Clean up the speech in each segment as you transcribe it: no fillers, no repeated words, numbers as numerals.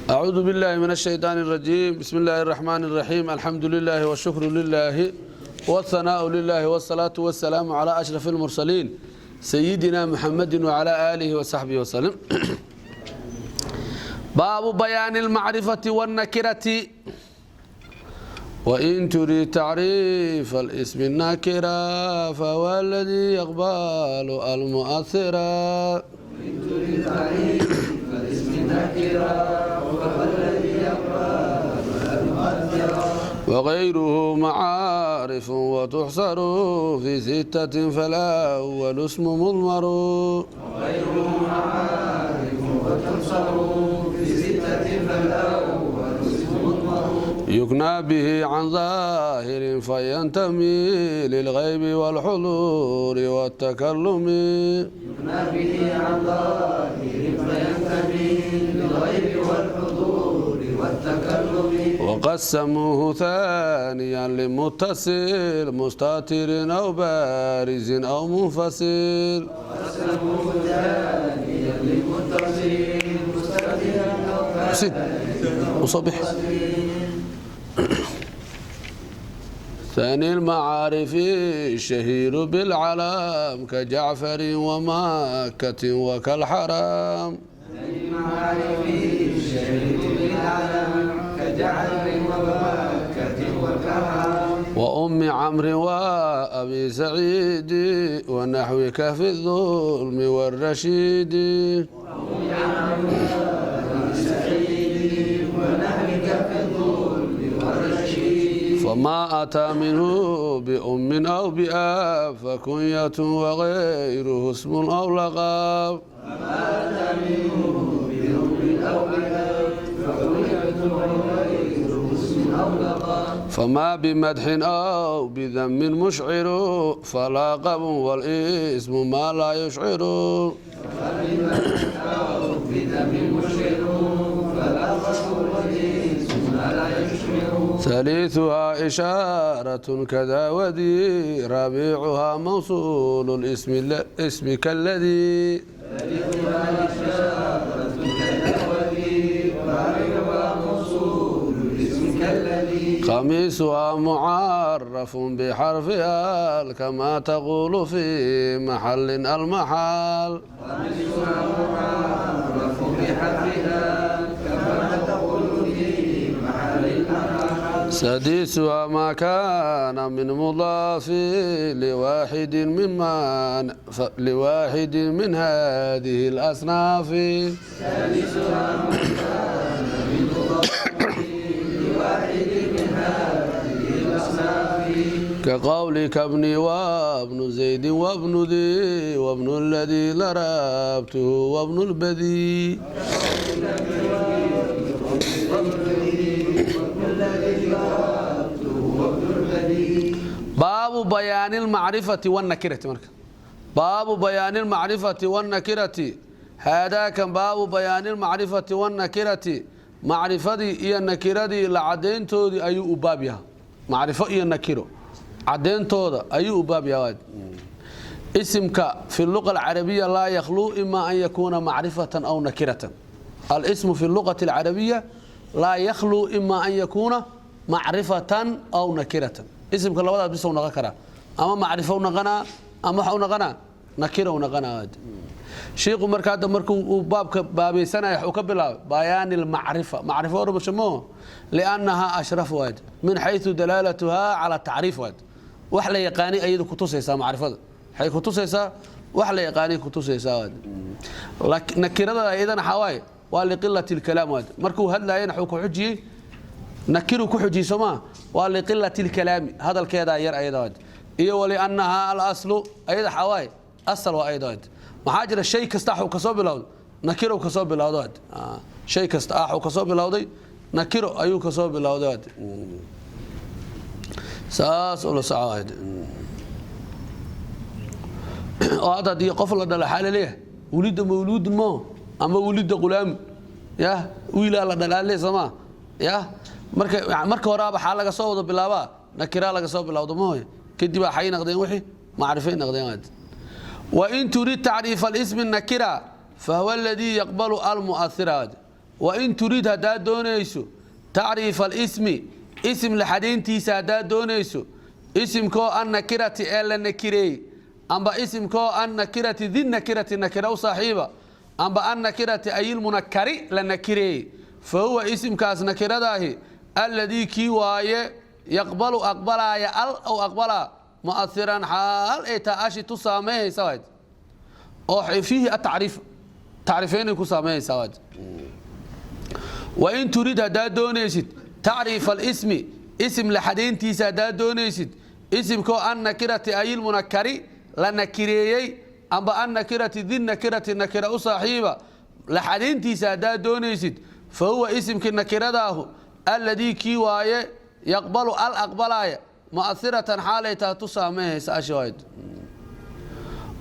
أعوذ بالله من الشيطان الرجيم. بسم الله الرحمن الرحيم. الحمد لله والشكر لله والثناء لله والصلاة والسلام على أشرف المرسلين سيدنا محمد وعلى آله وصحبه وسلم. باب بيان المعرفة والنكرة. وإن تريد تعريف الاسم النكرة فهو الذي يقبل المؤثرة. وإن تريد تعريف الاسم النكرة فهو الذي يقبل المؤثرة. وغيره معارف وتحصر في ستة فالأول اسم مضمر. وغيره معارف وتحصر في ستة فالأول اسم مضمر. يكنى به عن ظاهر فينتمي للغيب والحضور والتكلم. يكنى به عن ظاهر فينتمي للغيب والحضور والتكلم. وقسموه ثانيا لمتصل مستتر أو بارز أو منفصل. وقسموه ثانيا لمتصل مستتر أو حسين بارز وصبح. ثاني المعارف الشهير بالعلام كجعفر ومكة وكالحرام. ثاني المعارف الشهير بالعلم كجعفر ومكة وكالحرام. وأم عمرو وأبي سعيد ونحو كهف الظلم والرشيد. وأم عمرو وأبي سعيد ونحو كهف الظلم والرشيد. فما أتى منه بأم أو بأب فكنية وغيره اسم أو لقب. فما أتى منه بأم أو بأب فكنية وغيره اسم أو لقب. فما بمدح أو بذم مشعر فلقب والاسم ما لا يشعر. فبمدح أو بذم مشعر فلقب والاسم ما لا يشعر. ثالثها إشارة كذا وذي رابعها موصول الاسم الاسم كالذي. ثالثها إشارة كذا وذي رابعها موصول الاسم كالذي. خميسها معرف بحرف ال كما تقول في محل المحل. خامسها معرف بحرفها كما تقول في محل المحل. سادسها ما كان من مضاف لواحد ممن لواحد من هذه الأصناف. سادسها ما كان من مضاف لواحد من هذه الأصناف. كقولك ابني وابن زيد وابن ذي وابن الذي ضربته وابن البذي. باب بيان المعرفة والنكرة. مركز باب بيان المعرفة والنكرة. هذا كان باب بيان المعرفة والنكرة. معرفدii iyo nakiradii la cadeyntoodii ayuu u baab yahay. Macrifo iyo nakiro cadeyntooda ayuu u baab yahay. Isimka fi luqa alcarabiya laa yakhluu ima an yakuuna macrifatan aw nakiratan. Alismu fi luqati alcarabiya laa yakhluu ima an yakuuna macrifatan aw nakiratan. Isimka labadaas bis u noqon karaa, ama macrifo u noqonaa ama waxa u noqonaa nakiro u noqonaa. Sheekhu marka hadda markuu uu baabka baabaysanaya wuxuu ka bilaabay bayaan almacrifa. Macrifo ormasho liannaha ashraf waad min xayثu dalaalatuha cala tacriif waad. Wax la yaqaani ayadu kutusaysaa macrifada, waxay kutusaysaa wax la yaqaani kutusaysaa waad. Nakirada ayadana waxaa waaye waa liqilati alkalaam waad. Markuu hadlaayana wuxuu ku xujiyey nakiru ku xujiyey soo maa waa liqilati alkalaami, hadalkeedaa yar ayada waad. Iyo waliannaha alaslu ayada waxaa waaye asal waa ayada waad. Maxaa jira shay kasta waxuu kasoo bilowday nakiro kasoo bilowday waad. Shay kasta waxuu kasoo bilowday nakiro ayuu kasoo bilowday waad. Saas ula soco waad. Oo hadda haddii qof la dhala xaa laleeyahay wulida mawluudun moo ama wulida qulaamu yah wiilaa la dhalaa le soomaa yah. Marka horaaba xaa laga soo wada bilaabaa nakiraa laga soo bilowdo mahoy, kadib waxay noqdeen wixii macrifay noqdeen waad. وإن تريد تعريف الاسم النكرة فهو الذي يقبل المؤثرات. Wain turiid haddaad doonayso tacriifa alismi, isim laxadayntiisa haddaad doonayso, isimkoo annakirati ee la nakireeyey, amba isimkoo annakirati dinakirati nakira u saaxiiba, amba annakirati ayilmunakari la nakireeyey, fa huwa isimkaas nakiradaahi alladii kii waaye yaqbalu aqbalaaya al ou aqbalaa mu'ahiran xaal ay taa ashi tu saameynaysa wayd oo fiihi atacriif tacriifeynay ku saameynaysaa wayd. Wain turid haddaad doonaysid tacriif alismi, isim laxadayntiisa haddaad doonaysid, isimkoo annakirati ayilmunakari la nakireeyey, amba annakirati dinakirati nakira u saaxiiba laxadayntiisa haddaad doonaysid, fa huwa isimkii nakiradaahu alladii kii waaye yaqbalu al aqbalaaya mu'ahiratan xaalay taa tu saameynaysa ashawayd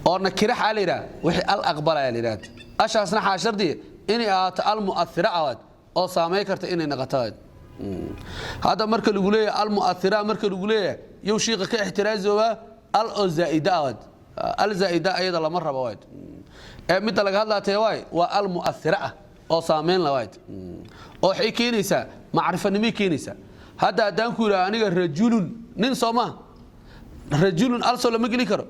oo nakira xaa la yidhaha wixii al aqbalaya la yidhahda ashaasna xaa shardiya inay ahaato al mu'ahira awaad oo saameyn karta inay naqato awaad. Hadda marka lagu leeyahay al mu'ahira, marka lagu leeyahay yow shiiqa ka ixtiraazoobaa al oo zaa'ida awaad, al zaa'ida ayada lama rabo waad ee midda laga hadlaa tee waay waa al mu'ahira ah oo saameyn la waad oo waxay keenaysaa macrifanimay keenaysaa. Hadda haddaan ku yidhaha aniga rajulun nin soo maha, rajulun alsoo lama geli karo.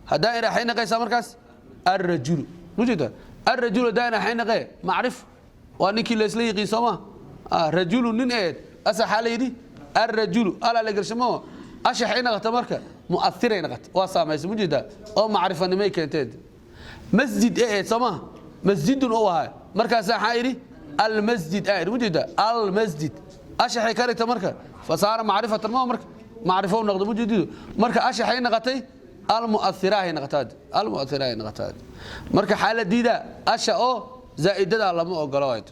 Haddaan idhaa xay naqaysaa markaas arrajulu mujeeda arrajulu haddaan idhaa xay naqee macrif waa ninkii laysla yiqiin soo maha. Rajulu nin eed asa xaa la yidhi arrajulu alaa la gelsha maho asha xay naqata marka mu'athiray naqata waa saamaysa mujeeda oo macrifanimay keenteed. Masjid eed soo maha masjidun oo ahaa markaasaa xaa yidhi almasjid aa yidhi mujeeda almasjid ashaxay ka dhigta marka fasaara macrifatan ma marka macrifo noqdo mujeedidu marka ashaxay naqatay almu'athirahay naqataad almu'athirahay naqataad marka xaaladiida asha oo zaa'idada lama ogolo wayd.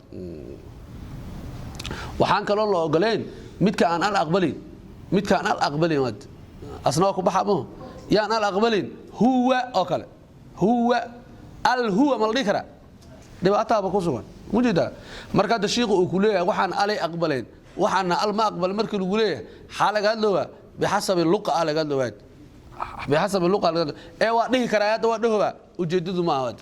Waxaan kaloo la ogoleen midka aan al aqbalin, midka aan al aqbalin waad asna waa ku baxa ma yaan al aqbalin huwa oo kale huwa al huwa ma la dhihi karaa dhibaataaba ku sugan mujeedaa. Marka hadda shiiku uu ku leeyahay waxaan alay aqbaleen waxaana al ma aqbal markii lagu leeyahay xaa laga hadloogaa bixasabi luqa ah laga hadloogaa bixasabi luqa laga hadloo ee waa dhihi karaa hadda waa dhahobaa ujeedadu ma aha.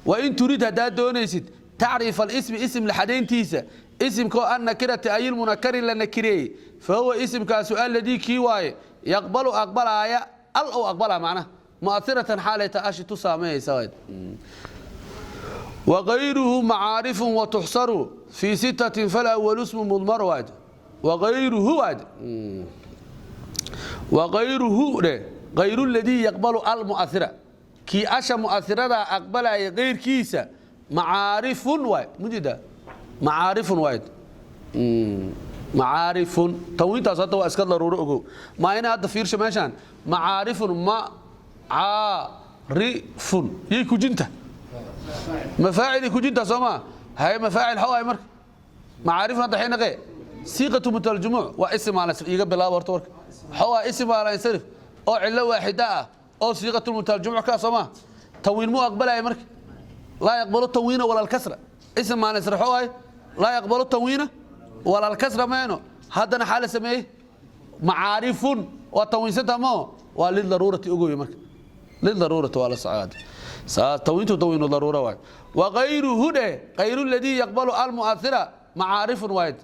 Wain turid haddaad doonaysid tacriif alismi isim laxadayntiisa isimkoo annakirati ayilmunakari la nakireeyey, fa huwa isimkaasu alladii kii waaye yaqbalu aqbalaaya al ou aqbalaa macnaha mu'ahiratan xaalay taa ashi tu saameynaysa wayd. وغيره معارف وتحصر في ستة فالأول اسم مضمر واحد وغيره واحد وغيره ده غير الذي يقبل المؤثرة كي أشى مؤثرة أقبل غير كيسة معارف واحد مجد معارف واحد معارف توين تاسات واسكت ضرورة ما هنا هذا فيرش ماشان معارف ما عارف يكو جنته مفاعل يكون جدا سما هاي مفاعل حواي مرك معارفنا دحين غير صيغه مثل الجموع واسم على يقبل لا ورتورك حوا اسم على ينصرف او عله واحده او صيغه مثل الجموع كسما توين مو اقبل اي مرك لا يقبل التوين ولا الكسره اسم على ينصرف حواي لا يقبل التوين ولا الكسره مينو هذا حاله سميه معارف وتوين ستمو وللضروره اوغوي مرك للضروره ولا سعاده توينت توين ضرورة واحد وغيره ده غير الذي يقبل المؤثرة معارف واحد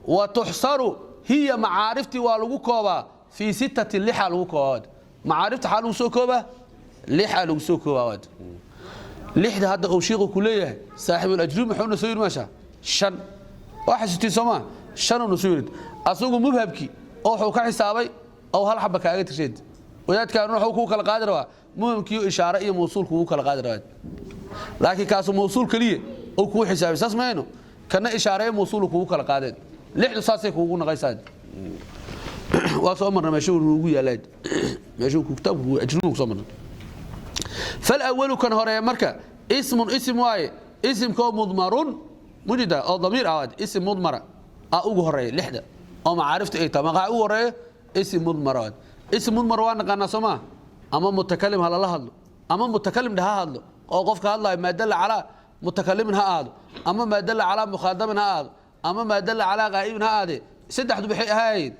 وتحصر هي معارفتي والغو كوبا في ستة لحا لغو كوبا معارفت حالو سو كوبا لحا لغو سو كوبا واحد لحدا هذا أوشيغ كلية صاحب الأجروم حون سير ماشا شن واحد ستين سما شن ونسيرد أسوق مبهبكي أو حو كحسابي أو هل حبك أجت تشيد وياد كانوا حو كلا قادر مهمكii ishaare iyo mawsuul kugu kala qaadi raad laakiin kaas mawsuul kaliya oo ku xisaabay saas meeno kana ishaare mawsuul kugu kala qaadeen lixdu saasay kugu naqaysaa waa soo marnay meesha uu ugu yaalayd meesha uu kitaabku ajruhu soo marnay. Fal awwalu kan hore marka ismun ism waaye ismkoo mudmarun mujida oo damiir awaad ism mudmara a ugu horeeya lixda oo macaarifta ay tahay magaca ugu horeeya ism mudmar awaad ism mudmar waa naqaanaa soo maa ama mutakalim ha lala hadlo ama mutakalim ha hadlo oo qofka hadlayo ma dalla calaa mutakalimin ha ahaado ama ma dalla calaa mukhaadabin ha ahaado ama ma dalla calaa qaa'ibin ha ahaadee saddexdu waxay ahaayeen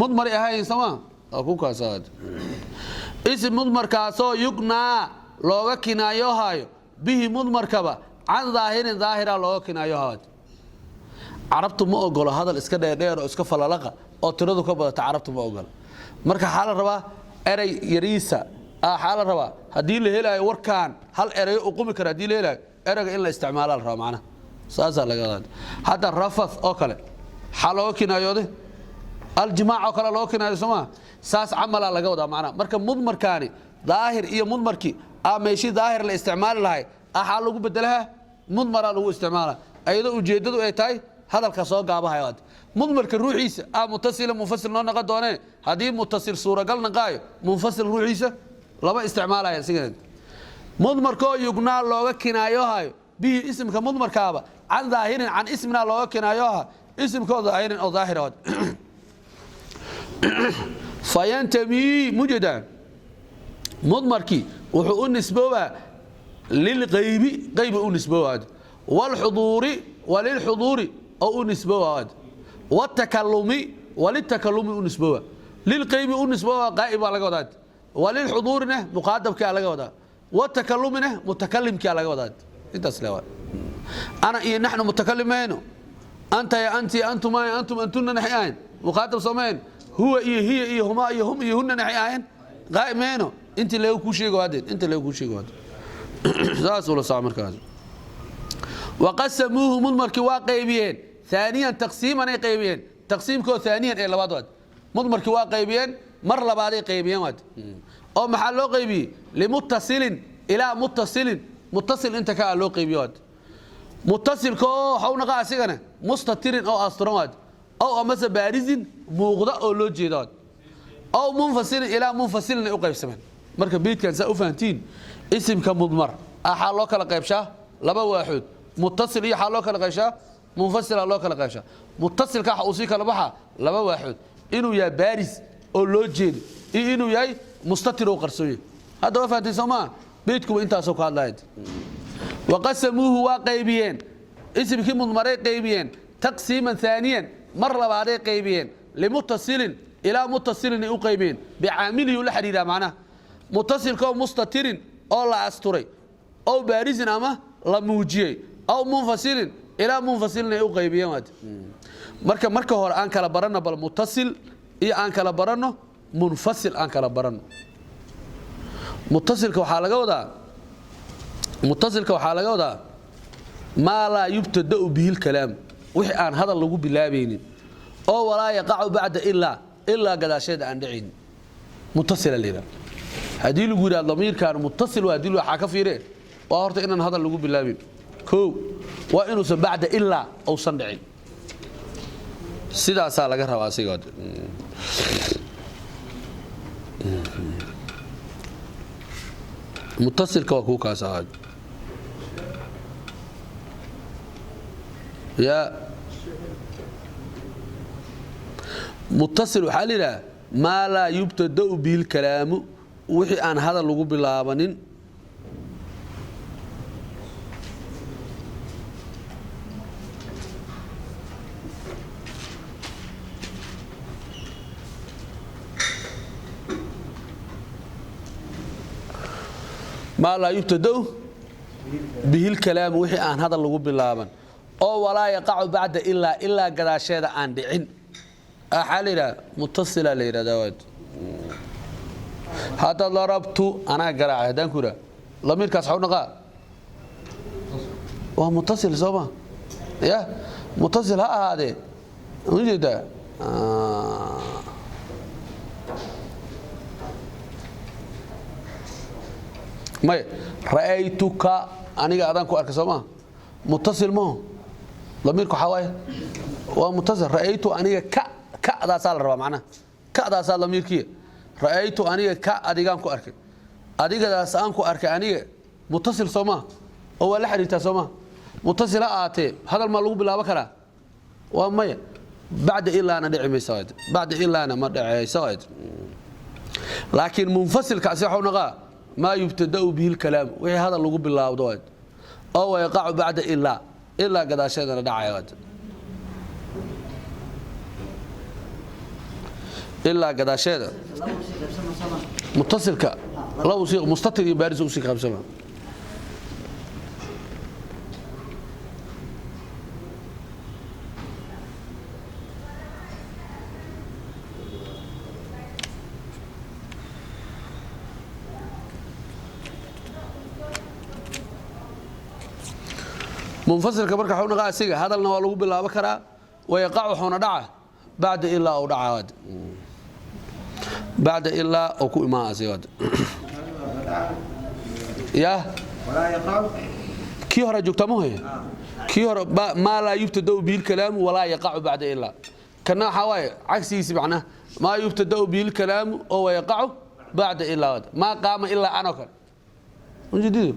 mudmari ahaayeen sooma waa ku kaasaad ism mudmarkaasoo yugnaa looga kinaayo haayo bihi mudmarkaba can daahirin daahira looga kinaayo haayo. Carabtu ma ogolo hadal iska dheerdheer oo iska falalaqa oo tiradu ka badata. Carabtu ma ogola. Marka waxaa la rabaa erey yariisa, waxaa la rabaa haddii la helaayo warkaan hal erayo u qumi kara, haddii la helaayo ereyga in la isticmaalaa la rabaa. Macnaha saasaa laga wadaa. Hadda rafath oo kale waxaa looga kinaayooday aljimaac oo kale loo kinaayo, soo maa? Saas camalaa laga wadaa macnaha. Marka mudmarkaani daahir iyo mudmarkii meeshii daahir la isticmaali lahay axaa lagu bedelaha mudmaraa lagu isticmaala, ayadoo ujeeddadu ay tahay hadalka soo gaabahayo. Hadda mudmarka ruuxiisa mutasila munfasil noo noqon doonee, haddii mutasil suuragal naqaayo, munfasil ruuxiisa lama isticmaalaya isigan. Mudmarkoo yugnaa looga kinaayohayo bihi isimka mudmarkaaba can daahirin, can isminaa looga kinaayoha, isimkoo daahirin oo daahira. Fayantamii mujeda mudmarkii wuxuu u nisboobaa lilqaybi, qaybi u nisboobaa, walxuduuri, walilxuduuri oo u nisboobaa, watakalumi, walitakallumi u nisbooba. Lilqaybi u nisbooba, qaa'ib baa laga wadaa, walilxuduurina muqaadabkaa laga wadaa, watakalumina mutakalimkaa laga wadaa. Intaas le waa ana iyo naxnu mutakalimeyno, anta ya anti, antuma ya antum, antuna naxay ahayn muqaadab samayn, huwa iyo hiya iyo huma iyo hum iyo hunna naxay ahayn qaa'ib meyno. Intii laga kuu sheego haddeed, inta laga kuu sheego haddeed saas ula soco. Markaas waqasamuuhu mudmarkii waa qaybiyeen aaniyan taqsiimanay qaybiyeen, taqsiimkoo aaniyan ee labaad waad. Mudmarkii waa qaybiyeen, mar labaaday qaybiyeen waad. Oo maxaa loo qaybiyey? Limutasilin ilaa mutasilin, mutasil inta ka loo qaybiye waad. Mutasilka oo waxau naqa asigana mustatirin oo asturan waad, ow amase baarisin muuqda oo loo jeeda waad, ow munfasilin ilaa munfasilin ay u qaybsameen. Marka beydkan saa u fahantiin, isimka mudmar axaa loo kala qaybshaa laba waaxood, mutasil iyo waxaa loo kala qaybshaa munfasila loo kala qaybshaa. Mutasilka waxa uu sii kala baxaa laba waaxood, inuu yahay baaris oo loo jeedo iyo inuu yahay mustatir oo qarsoon yahay. Hadda waa fahantiin, soo maa? Beydkuba intaasoo ka hadlaya. Waqasamuuhu waa qaybiyeen, isimkii mudmaray qaybiyeen taqsiiman aaniyan, mar labaaday qaybiyeen, limutasilin ilaa mutasilin ay u qaybiyeen, bicaamilihi ula xidhiidhaa macnaha, mutasilkaoo mustatirin oo la asturay, ow baarisin ama la muujiyey, aw munfasilin ilaa munfasilin ay u qaybiyeen waad. Marka hore aan kala baranno bal mutasil iyo aan kala baranno munfasil, aan kala baranno. Mutasilka waxaa laga wadaa, mutasilka waxaa laga wadaa maa laa yubtada'u bihi lkalaam, wixii aan hadal lagu bilaabaynin oo walaa yaqacu bacda ilaa, ilaa gadaasheeda aan dhicaynin mutasila la yidhaha. Haddii lagu yidhaha damiirkan mutasil waa, haddii waxaa ka fiiree waa horta inaan hadal lagu bilaabin, kow waa inuusan bacda ilaa uusan dhicin. Sidaasaa laga rabaa asiga. Mutasilka waa kuu kaas ahaa ya. Mutasil waxaa la yidhaha maa laa yubtada'u bihi lkalaamu, wixii aan hadal lagu bilaabanin. Maa laa yubtada'u bihi lkalaamu, wixii aan hadal lagu bilaaban oo walaa yaqacu bacda ilaa, ilaa gadaasheeda aan dhicin, waxaa la yidhaha mutasila la yidhahdaa waad. Hadda darabtu anaa garaacay haddaan ku yidhaha, lamiirkaas xaw naqaa waa mutasil, soo ma? Ya mutasil ha ahaadee, ujeedaa maya? Ra'aytuka aniga adaan ku arkay, soo ma? Mutasil maho damiirku, waxaa waaye waa mutasil. Ra'aytu aniga ka, ka'daasaa la rabaa macnaha, ka'daasaa damiirkiya. Ra'aytu aniga ka adigaan ku arkay, adigadaas aan ku arkay aniga, mutasil soo maa? Oo waa la xiriirtaa, soo maa? Mutasil ha ahaatee, hadal maa lagu bilaabo karaa? Waa maya. Bacda ilaana dhici maysa, bacda ilaana ma dhaceyso. Laakiin munfasilkaasi waxuu naqaa maa yubtada'u bihi lkalaam, wixii hadal lagu bilaawdo oo wayaqacu bacda ilaa, ilaa gadaasheedana dhacaya, ilaa gadaasheeda. Mutasilka labo sii, mustatir iyo baaris usii qaybsama. Munfasilka marka wuxuu noqdaa asiga hadalna waa lagu bilaabo karaa, wayaqac wuxuuna dhaca bacda ilaa uu dhaca, bacda ilaa uu ku imaan asiga ya. Kii hore joogtaa ma haya? Kii hore maa laa yubtadau bihi lkalaamu walaa yaqacu bacda ilaa. Kana waxaa waaye cagsigiisi, macnaha maa yubtadau bihi lkalaamu oo wayaqacu bacda ilaa. Maa qaama ilaa ana oo kale ujeedidu,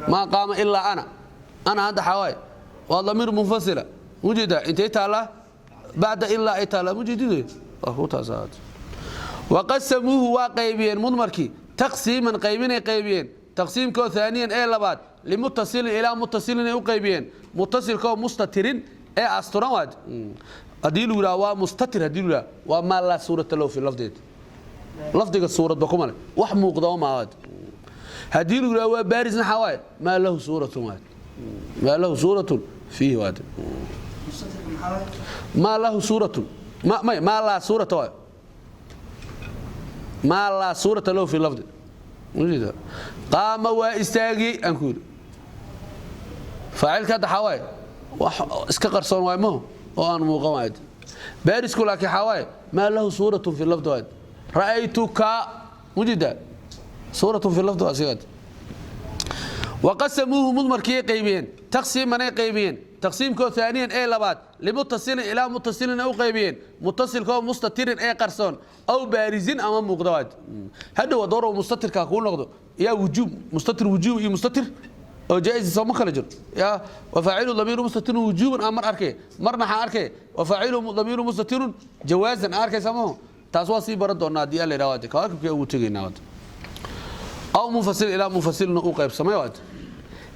maa qaama ilaa ana. Ana hadda waxaa waaye waa damiir munfasila, ujeedaa intay taallaa? Bacda ilaa ay taallaa, ujeedidu waa ku taasaat. Waqasamuuhu waa qaybiyeen mudmarkii taqsiiman, qaybinay qaybiyeen, taqsiimkoo aaniyan ee labaad, limutasilin ilaa mutasilin ay u qaybiyeen, mutasilkoo mustatirin ee asturan. Waad haddii lagu yidhaha waa mustatir, haddii lagu yidhaha waa maa laa suurata lahu fi lafdeed, lafdiga suuradba kuma leh, wax muuqda ma waad. Haddii lagu yidhaha waa baaris, maxaa waaye? Maa lahu suuratun waad, maa lahu suuratun fiihi waad, maa lahu suuratun may maa laa suurata waay, maa laa suurata lahu fi lafdi. Qaama waa istaagiyey aan ku yidhi, faacilka hadda xaa waaye? Wax iska qarsoon waay maho oo aan muuqan waay. Baarisku laakiin xaa waaye? Maa lahu suuratun fi lafdi waay. Ra'aytuka mujida suuratun fi lafdi waa sigaad. Waqasamuuhu mudmarkii qaybiyeen taqsiimanay qaybiyeen, taqsiimkoo aaniyan ee labaad, limutasilin ilaa mutasilin ay u qaybiyeen, mutasilkoo mustatirin ee qarsoon, aw baarisin ama muuqda waad. Hadhow dooro mustatirka kuu noqdo yaa wujuub, mustatir wujuub iyo mustatir oo jaa'iz soo ma kala jiro yaa. Wafaacilu damiiru mustatirun wujuuban aan mar arkay, marna waxaan arkay wafaacilu damiiru mustatirun jawaazan aan arkay samaho. Taas waa sii baran doonaa haddii alla yidhaha, kawaakibkii ugu tegaynaa waad. Aw munfasil ilaa munfasilna u qaybsamay waad.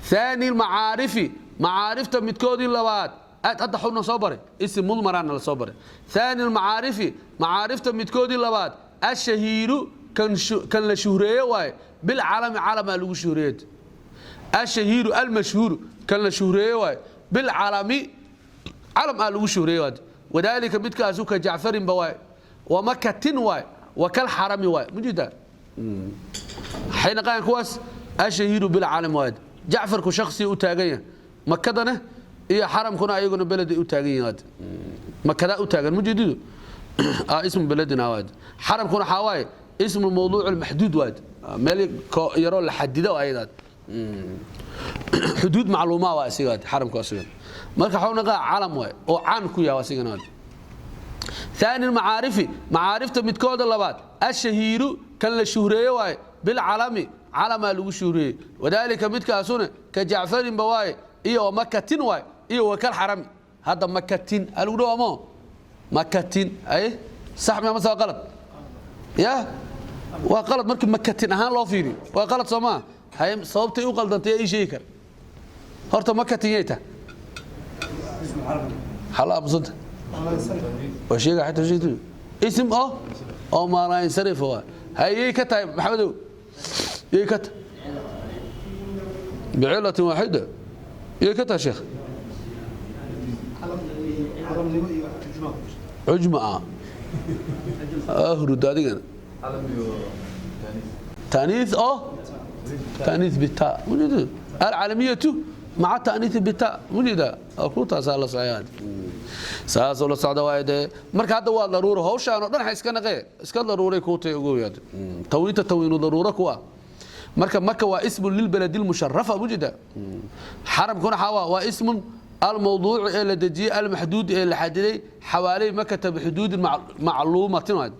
ثاني المعارف، معارفta midkoodii labaad hadda xubna soo baray, isim mudmaraana la soo baray. ثاني المعارف، macaarifta midkoodii labaad, ashahiiru kan la shuhreeye waaye, bilcalami calamaa lagu shuhreeye. Ashahiiru almashhuuru kan la shuhreeye waaye, bilcalami calam aa lagu shuhreeye waay. Wadaalika midkaasu ka jacfarinba waaye, wamakatin waaye, wakalxarami waaye. Mujida waxay naqayaan kuwaas ashahiiru bilcalam waaye. Jacfarku shaksi u taagan yahay, makadana iyo xaramkuna ayaguna beleday u taagan yihiin. Makada u taagan mujeedidu ismu beledina waad. Xaramkuna waxaa waaye ismu mawduuc maxduud waad, meel yaroo la xadido ayadaad, xuduud macluumaa waa isiga xaramku asiga. Marka waxuu naqaa calam waay oo caan ku yahay asigana waad. ثاني المعارف، معارفta midkooda labaad, ashahiiru kan la shuhreeye waaye, bilcalami calamaa lagu shuhreeyey. Wadaalika midkaasuna ka jacfarinba waaye, iyo makatin waaye, iyo wakal xarami. Hadda makatin alagu dhawaamo makatin ay sax ma mase waa qalad? Ya waa qalad markii makatin ahaan loo fiiriyo, waa qalad soo maa? Hay, sababtay u qaldantay ii sheegi kar horta. Makatin yay tahay? Xala aamusanta waa sheega xataa sheegto isim oo maalansarif waa. Hayay ka tahay Maxamedow? Yay ka tahay bicilatin waaxida? Yay ka tahay, sheekh? Cujma ah ahrud adigana taaniis oo taaniis bita mujida alcalamiyatu maca taaniis bita mujida ku taasaa la socdaa, saasoo la socda waay dee. Marka hadda waa daruuro hawshaan oo dhan ha iska naqee, iska daruuray kuu tay ugu yaad tawiinta tawiinu daruuro ku ah. Marka maka waa ismun lilbaladi lmusharafa mujida. Xaramkuna xawa waa ismun almawduuc ee la dejiyey, almaxduud ee la xadiday, xawaaley makata bixuduudin macluumatin waay.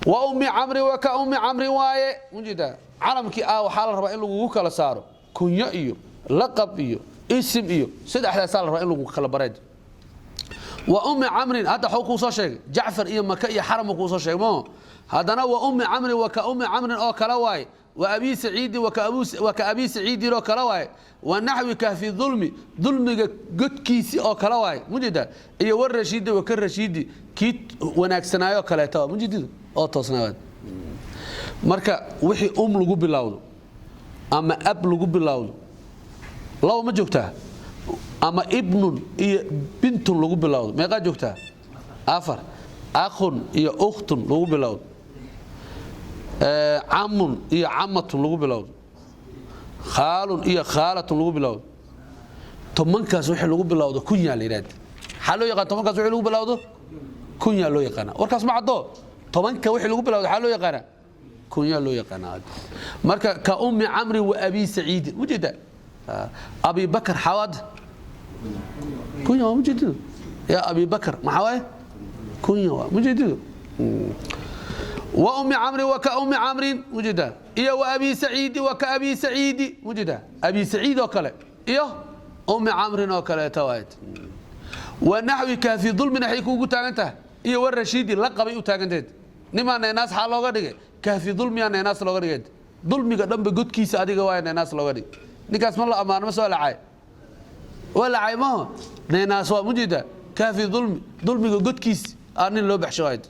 Wa ummi camri wa ka ummi camri waaye mujida. Calamkii ah waxaa la rabaa in lagugu kala saaro kunyo iyo laqab iyo isim, iyo saddexdaasaa la rabaa in lagu kala bareed. Wa ummi camrin hadda xuu kuu soo sheegay jacfar iyo maka iyo xaram kuu soo sheegay mo. Haddana wa ummi camrin wa ka ummi camrin oo kale waaye, wa abi saciidin wa ka abi saciidin oo kale waaye, wa naxwi kahfi dulmi, dulmiga godkiisi oo kale waaye mujida, iyo war rashiidi wa ka rashiidi kii wanaagsanaayo kaleeto mujididu oo toosnaayo. Marka wixii lagu bilowdo ama ab lagu bilowdo, laba ma joogtaa? Ama ibnun iyo bintun lagu bilowdo, meeqaa joogtaa? Afar. Akhun iyo ukhtun lagu bilowdo, camun iyo camatun lagu bilowdo, khaalun iyo khaalatun lagu bilowdo, Tobankaas wixii lagu bilowdo kunyaa la yidhahda. Xaa loo yaqaan tobankaas wixii lagu bilowdo? Kunyaa loo yaqaana. Warkaas ma caddo? Tobanka wixii lagu bilowdo xaa loo yaqaana? Kunyaa loo yaqaana. Marka ka Ummi Camri wa Abi Saciidin, ujeeda Abi Bakr xawaad kunya waa, mujeedido ya Abi Bakr maxaa waaye? Kunya waa, mujeedido wa Ummi Camri wa ka Ummi Camrin, mujeeda iyo wa Abi Saciidi wa ka Abi Saciidi, mujeeda Abi Saciid oo kale iyo Ummi Camrin oo kaleeta waayed. Wa naxwi Kaafi dulmin waxay kuugu taagan tahay iyo wa Rashiidi la qabay u taaganteed. Nimaa neenaas xaa looga dhigay? Kahfi dulmiyaa neenaas looga dhigay. Dulmiga dhanba godkiisa adiga waaya neenaas looga dhigay. Ninkaas ma la ammaano ma soo lacay? Waa lacay maho neenaas waa, mujeeda Kahfi dulmi, dulmiga godkiis aa nin loo baxsho waayed.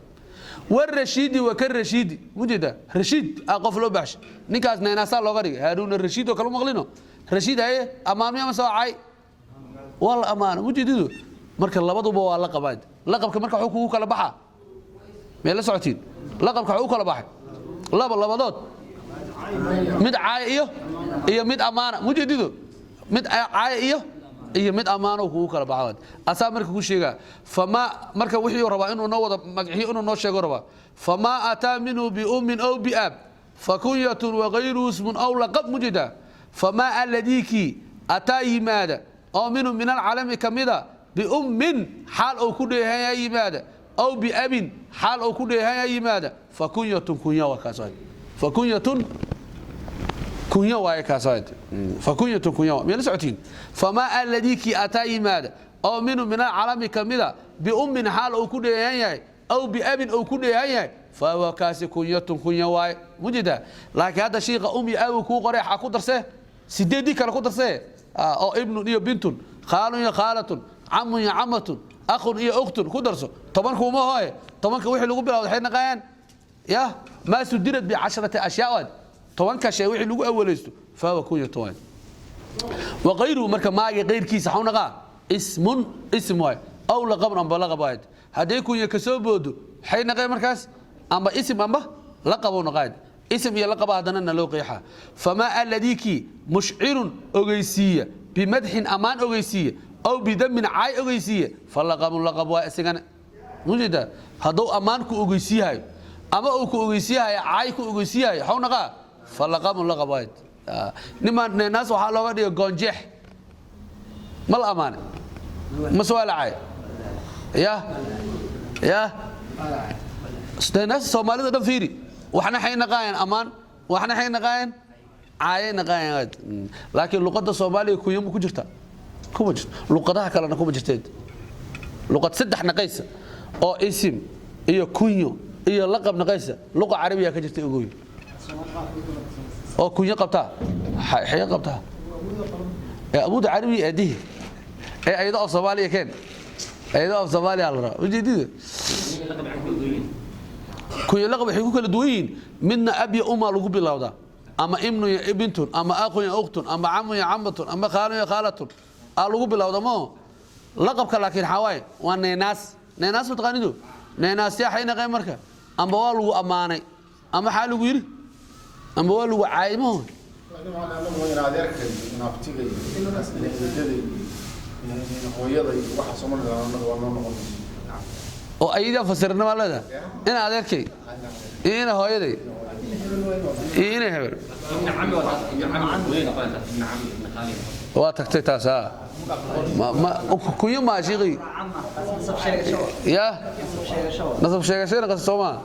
Warashiidi wa ka rashiidi, mujeeda rashiid aa qof loo baxshay. Ninkaas neenaasaa looga dhigay. Haaruuna Rashiid oo kale maqlino. Rashiid haye, ammaanmiya ma soo cay? Waa la ammaano, mujeedidu. Marka labaduba waa la qabaa. Laqabka marka wuxuu kugu kala baxaa, may la socotiin? Laqabka wuxuu u kala baxay laba labadood: mid caaya iyo mid ammaana, mujeedidu. Mid caaya iyo mid ammaano kugu kala baxaa. Asaa marka ku sheegaa famaa. Marka wixii rabaa inuu noo wada magaciyo, inuu noo sheego rabaa. Famaa ataa minhu biummin aw biab fakunyatun wagayruhu ismun aw laqab, mujeeda. Famaa aladiikii ataa yimaada oo minhu min alcalami kamida biummin xaal uu ku dheehanyaa yimaada aw biabin xaal uu ku dheehanyaa yimaada, fakunyatun kunya waa kaas waay. Fakunyatun kunya waaye kaas waay. Fakunyatun kunya waa. Miyala socotiin? Famaa aladiikii ataa yimaada oo minhu min alcalami kamida biummin xaal uu ku dheehan yahay aw biabin uu ku dheehan yahay, fahuwa kaasi kunyatun kunya waaye, mujida. Laakiin hadda shiiqa um iyo aabu kuu qoray, xaa ku darsee? Sideedii kale ku darsee oo ibnun iyo bintun, khaalun iyo khaalatun, camun iyo camatun, akhun iyo ukhtun ku darso. Tobanku uma hooye. Tobanka wixii lagu bilowdo waxay naqayaan ya maa sudirad bicasharati ashyaa waad. Tobanka shay wixii lagu awaleysto fahuwa kunyatun waay. Waqayruhu, marka maaga qayrkiisa xaw naqaa? Ismun ism waay aw laqabun amba laqab waay. Hadday kunya kasoo boodo waxay naqeen markaas amba ism amba laqabo naqaad. Ism iyo laqaba haddana na loo qeexaa. Famaa aladiikii mushcirun ogeysiiya bimadxin ammaan ogeysiiya aw bidamin caay ogeysiiya, falaqabun laqab waa isagana, mujeeda. Hadduu ammaan ku ogeysiiyahayo ama uu ku ogeysiiyahayo caay ku ogeysiiyahayo, xaw naqaa? Falaqabun laqab waay. Nimaan neenaas waxaa looga dhigay goonjeex. Ma la ammaane mase waa la caay? Ya neenaas Soomaalida dhan fiiri, waxna xay naqaayeen ammaan, waxna xay naqaayeen caayay naqaayeen. Laakiin luqadda Soomaaliga kunya ma ku jirta? Kuma jirto. Luqadaha kalena kuma jirteed. Luqad saddex naqaysa oo isim iyo kunyo iyo laqab naqaysa luqa Carabiya ka jirta ogoy oo kunyo qabtaa xay qabtaa ee abuud carabi aadihi ee ayada af Soomaaliya keen, ayada af Soomaaliya la rabaa, ujeedada. Kunyo laqab waxay ku kala duwan yihiin: midna ab iyo umma lagu bilowdaa ama ibnu iyo bintun ama akhun iyo ukhtun ama camun iyo camatun ama khaalun iyo khaalatun aa lagu bilowda moo laqabka. Laakiin waxaa waaye waa neenaas. Neenaas ma taqaanido? Neenaas yaa xay naqeen marka amba waa lagu ammaanay ama xaa lagu yidhi amba waa lagu caayay maho. Laakiin waxaan anagu in adeerkay, in abtigay, in eedaday, in hooyaday, waxa Soomaalida anaga waa noo noqon. Oo ayadaa fasirna waa leedahay ina adeerkay iyo ina hooyaday iyo ina hebel. ابن عمي ولا ابن عمي وين قالت ابن عمي ابن خالي. Waa tagtay taas ha ma kunyo maa shiiqi ya nasab sheegashayna qasa soo maa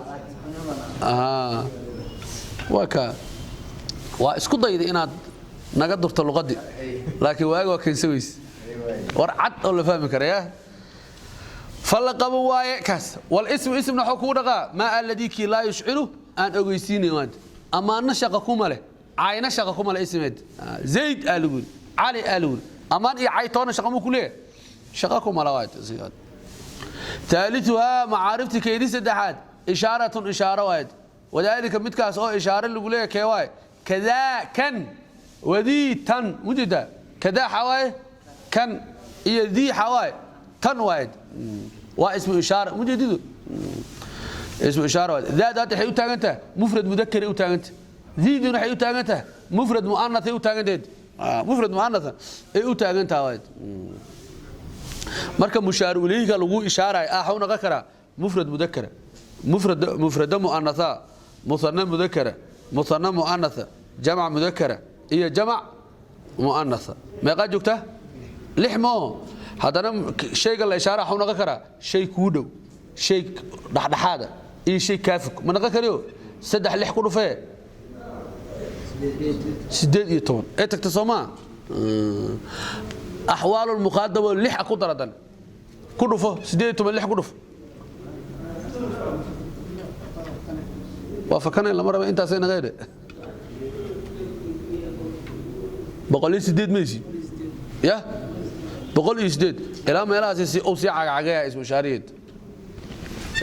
aha. Waa ka waa isku dayda inaad naga durto luqadii, laakiin waaga waa keensa weyse war cad oo la fahmi kara ya falaqabu waaye kaas. Walismu ismna waxuu kugu dhaqaa maa alladii kii laa yushciru aan ogeysiinayn waad amaana shaqa kuma leh, cayna shaqa kuma leh. Ismeed Zayd aa lagu yidhi, Cali aa lagu yidhi, amaan iyo cay toona shaqa muu ku leeyahay? Shaqa kuma le waay. ثالثها macaarifti keydii saddexaad ishaaratun ishaaro waayed. Wadaalika midkaas oo ishaare lagu leeyahay kee waaye? Kadaa kan wadii tan, mujida. Kadaa xawaaye kan iyo dii xawaaye tan waayed. Waa ismu ishaara, mujididu ismu ishaara waayed. Daad hadda waxay u taagan tahay mufrad mudakari u taagan tahay, diiduna waxay u taagan tahay mufrad mu'anathay u taagan tahay. Mufrad muanatha ay u taagan tahay. Marka mushaaru ilayhiga lagu ishaarayo waxa uu noqon karaa mufrad mudakara, mufrad mufrada muanatha, musanna mudakara, musanna muanatha, jamac mudakara iyo jamac muanatha. Meeqa joogta? Lix moo. Haddana shayga la ishaara waxa uu noqon karaa shay kuu dhow, shay dhexdhexaada iyo shay kaafig. Ma noqon kariyo? Saddex lix ku dhufee, 18 ee tagta soo maa. Axwaalu lmukhaadabo lix a ku daradan ku dhufo, 18 lix ku dhufo. Waa fakanay, lama raba intaasay naqeydhe. 108 maysi ya, 108 ilaa meelahaasi si uu sii cagcagaya ismu ishaariyeed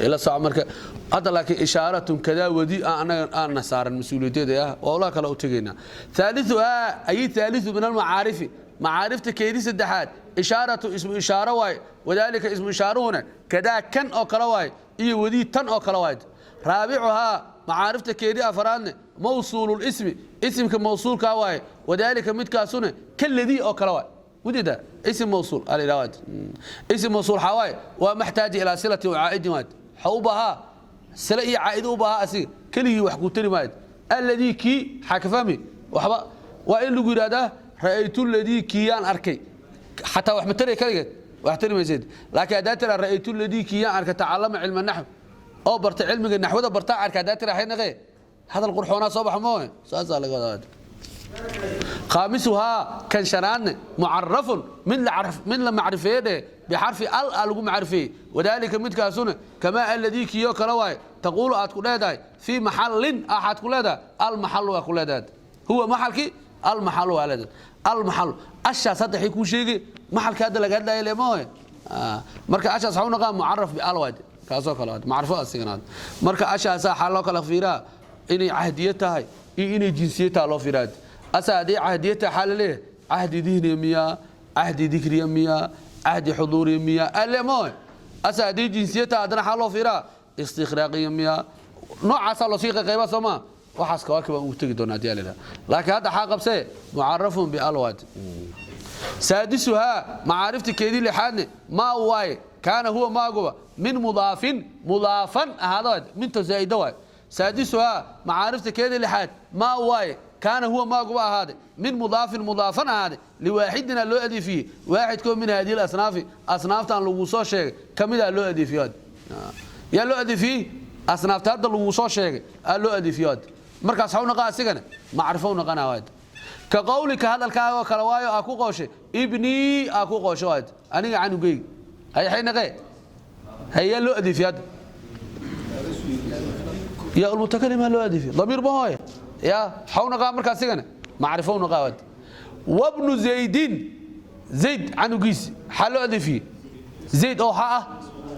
ila sac. Marka hadda laakiin ishaaratun kadaa wadi aan anaga aan saaran mas-uuliyadeeda ah, waa ulaha kale u tegaynaa. Thaalithuhaa ay thaalithu min almacaarifi, macaarifta keedi saddexaad, ishaaratu ismu ishaaro waaye. Wadaalika ismu ishaaruhuna kadaa kan oo kale waaye iyo wadii tan oo kale waaye. Raabicuhaa macaarifta keedi afaraadne mawsuululismi, isimka mawsuulkaa waaye. Wadaalika midkaasuna kaladii oo kale waaye. Ujeeda ism mawsuul ala yidhahdo, ism mawsuul waxaa waaye waa maxtaaji ilaa silati wa caa'idin waad. Waxa u baahaa sila iyo caa'id u baahaa, asiga keligii wax ku tari maayo. Alladii kii xaa ka fahmi waxba waa in lagu yidhahdaa ra'aytu ladii kiiyaan arkay, xataa wax ma taraya kaligeed, wax tari maysid. Laakiin haddaa tiraa ra'aytu ladii kiiyaan arkay tacallama cilma naxw, oo barta cilmiga naxwada bartaa arkay, haddaa tiraa xinaqee hadal qurxoonaa soo baxa mooye. Saasaa laga wadaa. Khaamisuhaa kan shanaadne mucarafun mid la mid la macrifeeye dheh, bixarfi al a lagu macrifeeyey. Wadaalika midkaasuna kamaa alladii kiyo kale waaye. Taquulu aad ku leedahay fii maxallin, axaad ku leedahay almaxalu waa ku leedahay, huwa maxalkii almaxalu waa leedahay almaxalu. Ashaas hadda waxay kuu sheegay maxalka hadda laga hadlaya le mooye. Marka ashaas waxaa u naqaa mucaraf bial waad, kaasoo kale waad macrifo asiganaad. Marka ashaasaa waxaa loo kala fiiraa inay cahdiye tahay iyo inay jinsiye tahay loo fiiraa. Asa haddii cahdiye tahay xaa laleeyahay cahdi dihniya miyaa, cahdi dikriya miyaa, cahdi xuduuriya miyaa alle mooy. Asa haddii jinsiye tahay haddana xaa loo fiiraa istiqraaqiya miyaa, noocaasaa loo sii qayqaybaa soo maa. Waxaas kawaakib baan ugu tegi doonaa haddii aa la. Laakiin hadda xaa qabsee mucarafun bialwaad. Saadisuhaa macaarifta keedii lixaadne maa waaye kaana huwa maaguba min mudaafin mudaafan ahaada waay, minta zaa'ida waay. Saadisuhaa macaarifta keedii lixaad maa waaye kaana huwa maaguba ahaade min mudaafin mudaafan ahaade liwaaxidina loo adeefiyey, waaxidkoo min haadihi asnaafi, asnaaftan lagu soo sheegay kamidaa loo adeefiyo. Yaa loo adeefiyey? Asnaafta hadda lagu soo sheegay aa loo adeefiyo. Markaas waxu naqaa asigana macrifo u naqanaa waad. Ka qawlika hadalkaaga oo kale waayo aa ku qooshay ibnii, aa ku qoosho waad aniga canugeyga hay xay naqee hayaa loo adeefiyo hadda yaa ulmutakalima loo adeefiyo damiir ma hooye ya xaw naqaa. Markaa asigana macrifo u naqaa waad. Wabnu zaydin, zayd canugiisi xaa loo adeefiyey? Zayd oo xa ah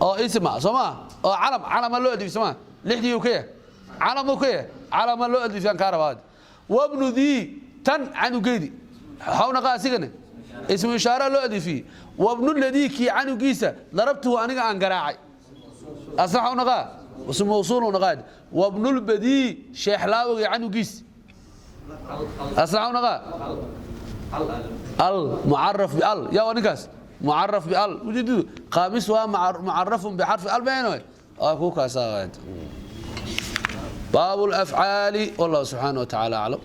oo isma soo maa oo calam, calama loo adeefiy soo maa, lixdii uu ka yahay calam uu ka yahay, calama loo adeefiyaan kaa rabaa. Wabnu dii tan canugeedi xaw naqaa asigana ismu ishaara loo adeefiyey. Wabnu ladii kii canugiisa darabtuhu aniga aan garaacay asna xaw naqaa ismu mawsuul u naqaa. Wabnulbadii sheexlaawigii canugiis asna xaw naqaa al mucaraf bial. Yaa waa ninkaas mucaraf bial ujeedadu khaamis waa mucarafun bixarfi al been waa ku kaasaa. Baabu lafcaali, wallahu subxaanahu wa tacaala aclam.